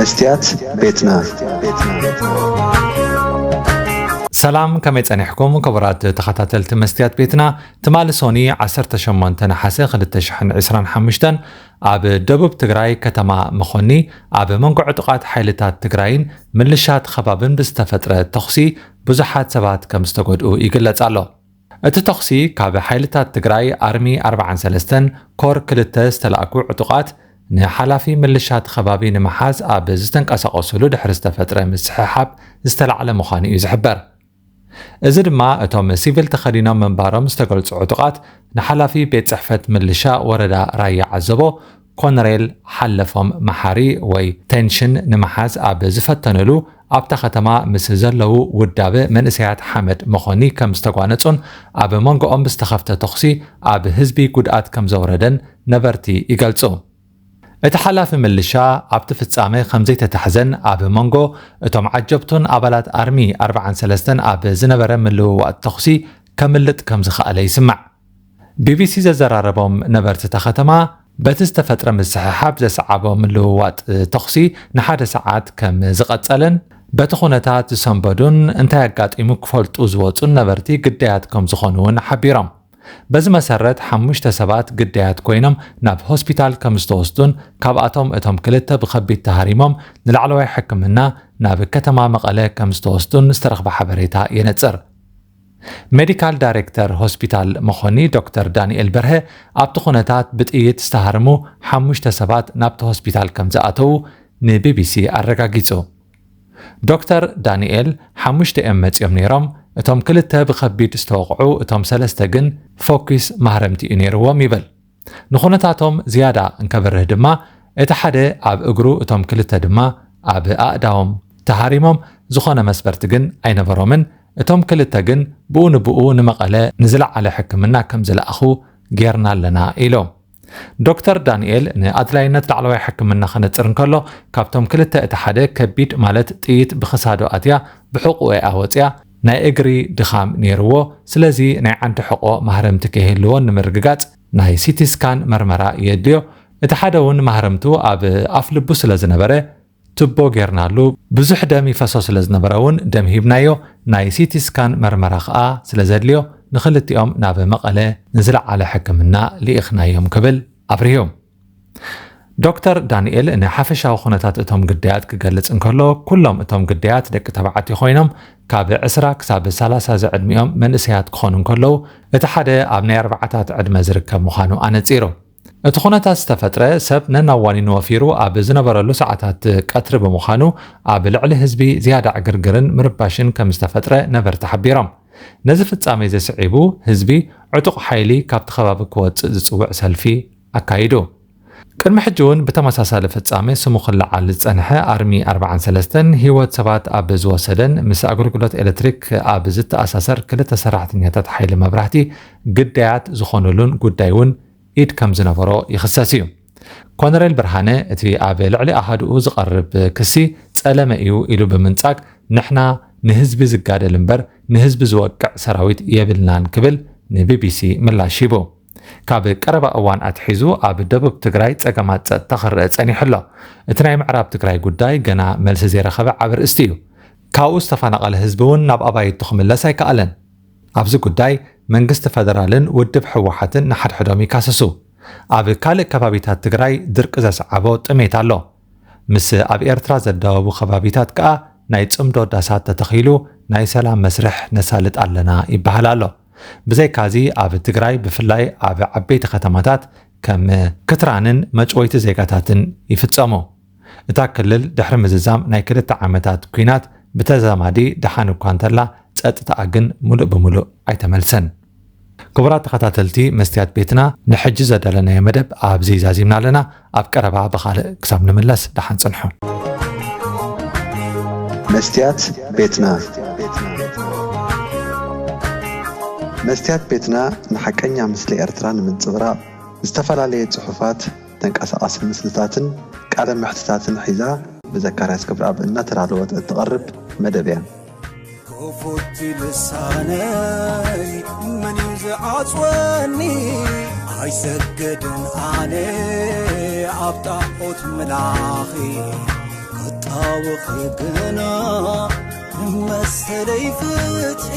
መስትያት ቤትና። ሰላም፣ ከመይ ጸኒሕኩም ክቡራት ተኸታተልቲ መስትያት ቤትና? ትማሊ ሶኒ ዓሰርተ ሸሞንተ ነሓሰ ክልተ ሽሕን ዕስራን ሓሙሽተን ኣብ ደቡብ ትግራይ ከተማ መኾኒ ኣብ መንጎ ዕጡቓት ሓይልታት ትግራይን ምልሻት ከባብን ብዝተፈጥረ ተኹሲ ብዙሓት ሰባት ከም ዝተጎድኡ ይግለጽ ኣሎ። እቲ ተኹሲ ካብ ሓይልታት ትግራይ ኣርሚ ኣርባዓን ሰለስተን ኮር ክልተ ዝተላእኩ ዕጡቓት ንሓላፊ ምልሻት ከባቢ ንምሓዝ ኣብ ዝተንቀሳቐሱሉ ድሕሪ ዝተፈጥረ ምስሕሓብ ዝተላዕለ ምዃኑ እዩ ዝሕበር። እዚ ድማ እቶም ሲቪል ተኸዲኖም ምንባሮም ዝተገልጹ ዕጡቓት ንሓላፊ ቤት ጽሕፈት ምልሻ ወረዳ ራያ ዓዘቦ ኮነሬል ሓለፎም መሓሪ ወይ ቴንሽን ንምሓዝ ኣብ ዝፈተንሉ ኣብታ ከተማ ምስ ዘለዉ ውዳበ መንእሰያት ሓመድ መኾኒ ከም ዝተጓነጹን ኣብ መንጎኦም ዝተኸፍተ ተኹሲ ኣብ ህዝቢ ጉድኣት ከም ዘውረደን ነበርቲ ይገልጹ። እቲ ሓላፊ ምልሻ ኣብቲ ፍጻመ ከም ዘይተታሕዘን ኣብ መንጎ እቶም ዓጀብቱን ኣባላት ኣርሚ ኣርባዓን ሰለስተን ኣብ ዝነበረ ምልውዋጥ ተኹሲ ከምልጥ ከም ዝኸኣለ ይስማዕ። ቢቢሲ ዘዘራረቦም ነበርቲ እታ ከተማ በቲ ዝተፈጥረ ምስሕሓብ ዘስዓቦ ምልውዋጥ ተኹሲ ንሓደ ሰዓት ከም ዝቐጸለን በቲ ኩነታት ዝሰንበዱን እንታይ ኣጋጢሙ ክፈልጡ ዝወጹን ነበርቲ ግዳያት ከም ዝኾኑ እውን ሓቢሮም። በዚ መሰረት ሓሙሽተ ሰባት ግዳያት ኮይኖም ናብ ሆስፒታል ከም ዝተወስዱን ካብኣቶም እቶም ክልተ ብኸቢድ ተሃሪሞም ንላዕለዋይ ሕክምና ናብ ከተማ መቐለ ከም ዝተወስዱን ዝተረኽበ ሓበሬታ የነጽር። ሜዲካል ዳይሬክተር ሆስፒታል መኾኒ ዶክተር ዳንኤል በርሀ ኣብቲ ኩነታት ብጥይት ዝተሃርሙ ሓሙሽተ ሰባት ናብቲ ሆስፒታል ከም ዝኣተዉ ንቢቢሲ ኣረጋጊጹ። ዶክተር ዳንኤል ሓሙሽተ እዮም መጺኦም ነይሮም። እቶም ክልተ ብኸቢድ ዝተወቕዑ፣ እቶም ሰለስተ ግን ፎኪስ ማህረምቲ እዩ ነይርዎም ይብል። ንኹነታቶም ዝያዳ እንከብርህ ድማ እቲ ሓደ ኣብ እግሩ፣ እቶም ክልተ ድማ ኣብ ኣእዳዎም ተሃሪሞም ዝኾነ መስበርቲ ግን ኣይነበሮምን። እቶም ክልተ ግን ብኡ ንብኡ ንመቐለ ንዝለዓለ ሕክምና ከም ዝለኣኹ ጌርና ኣለና ኢሎም። ዶክተር ዳንኤል ንኣድላይነት ላዕለዋይ ሕክምና ከነጽር እንከሎ ካብቶም ክልተ እቲ ሓደ ከቢድ ማለት ጥይት ብኽሳዶ ኣትያ ብሕቑኤኣ ወጽያ ናይ እግሪ ድኻም ነይርዎ። ስለዚ ናይ ዓንዲ ሕቖ ማህረምቲ ከይህልዎን ንምርግጋጽ ናይ ሲቲ ስካን መርመራ የድልዮ። እቲ ሓደ እውን ማህረምቱ ኣብ ኣፍ ልቡ ስለ ዝነበረ ቱቦ ጌርናሉ። ብዙሕ ደም ይፈሶ ስለ ዝነበረ እውን ደም ሂብናዮ። ናይ ሲቲ ስካን መርመራ ከኣ ስለ ዘድልዮ ንኽልቲኦም ናብ መቐለ ንዝለዓለ ሕክምና ልኢኽናዮም ክብል ኣብርሁ። ዶክተር ዳንኤል ንሓፈሻዊ ኩነታት እቶም ግዳያት ክገልጽ እንከሎ ኩሎም እቶም ግዳያት ደቂ ተባዕትዮ ኮይኖም ካብ ዕስራ ክሳብ ሰላሳ ዝዕድሚኦም መንእሰያት ክኾኑ እንከለዉ እቲ ሓደ ኣብ ናይ ኣርባዓታት ዕድመ ዝርከብ ምዃኑ ኣነጺሩ። እቲ ኩነታት ዝተፈጥረ ሰብ ነናብ ዋኒኑ ወፊሩ ኣብ ዝነበረሉ ሰዓታት ቀትሪ ብምዃኑ ኣብ ልዕሊ ህዝቢ ዝያዳ ዕግርግርን ምርባሽን ከም ዝተፈጥረ ነበርቲ ሓቢሮም። ነዚ ፍጻሜ ዘስዒቡ ህዝቢ ዕጡቕ ሓይሊ ካብቲ ከባቢ ክወጽእ ዝጽውዕ ሰልፊ ኣካይዱ። ቅድሚ ሕጂ እውን ብተመሳሳሊ ፍጻሜ ስሙ ክለዓል ዝጸንሐ ኣርሚ ኣርባዓን ሰለስተን ህይወት ሰባት ኣብ ዝወሰደን ምስ ኣገልግሎት ኤሌክትሪክ ኣብ ዝተኣሳሰር ክልተ ሰራሕተኛታት ሓይሊ መብራህቲ ግዳያት ዝኾኑሉን ጉዳይ እውን ኢድ ከም ዝነበሮ ይኽሰስ እዩ። ኮነሬል ብርሃነ እቲ ኣብ ልዕሊ ኣሃድኡ ዝቐርብ ክሲ ጸለመ እዩ ኢሉ ብምንጻግ ንሕና ንህዝቢ ዝጋደል እምበር ንህዝቢ ዝወቅዕ ሰራዊት የብልናን ክብል ንቢቢሲ ምላሽ ሂቡ። ካብ ቀረባ እዋን ኣትሒዙ ኣብ ደቡብ ትግራይ ጸገማት ጸጥታ ክረአ ጸኒሑ ኣሎ። እቲ ናይ ምዕራብ ትግራይ ጉዳይ ገና መልሲ ዘይረኸበ ዓቢ ርእስቲ እዩ። ካብኡ ዝተፈናቐለ ህዝቢ እውን ናብ ኣባይቱ ክምለስ ኣይከኣለን። ኣብዚ ጉዳይ መንግስቲ ፈደራልን ውድብ ህወሓትን ንሓድሕዶም ይካሰሱ። ኣብ ካልእ ከባቢታት ትግራይ ድርቂ ዘስዓቦ ጥሜት ኣሎ። ምስ ኣብ ኤርትራ ዘዳወቡ ከባቢታት ከኣ ናይ ጽምዶ ዳሳት ተተኺሉ ናይ ሰላም መስርሕ ነሳልጥ ኣለና ይበሃል ኣሎ። ብዘይካዚ ኣብ ትግራይ ብፍላይ ኣብ ዓበይቲ ከተማታት ከም ክትራንን መጭወይቲ ዜጋታትን ይፍጸሙ። እታ ክልል ድሕሪ ምዝዛም ናይ ክልተ ዓመታት ኲናት ብተዛማዲ ደሓን እኳ እንተላ ጸጥታኣ ግን ሙሉእ ብሙሉእ ኣይተመልሰን። ክቡራት ተኸታተልቲ መስትያት ቤትና ንሕጂ ዘዳለናዮ መደብ ኣብዚ ዛዚምና ኣለና። ኣብ ቀረባ ብኻልእ ክሳብ ንምለስ ደሓን ጽንሑ። መስትያት ቤትና። መስትያት ቤትና ንሓቀኛ ምስሊ ኤርትራ ንምንጽብራቕ ዝተፈላለየ ጽሑፋት፣ ተንቀሳቓሲ ምስልታትን ቃለ መሕትታትን ሒዛ ብዘካርያስ ገብረኣብ እናተዳለወት እትቐርብ መደብ እያ። ክፉት ልሳነይ መን እዩ ዝዓጽወኒ? ኣይሰግድን ኣነ ኣብ ጣዖት ምላኺ። ክጣወኺ ግና ንመሰለይ ፍትሒ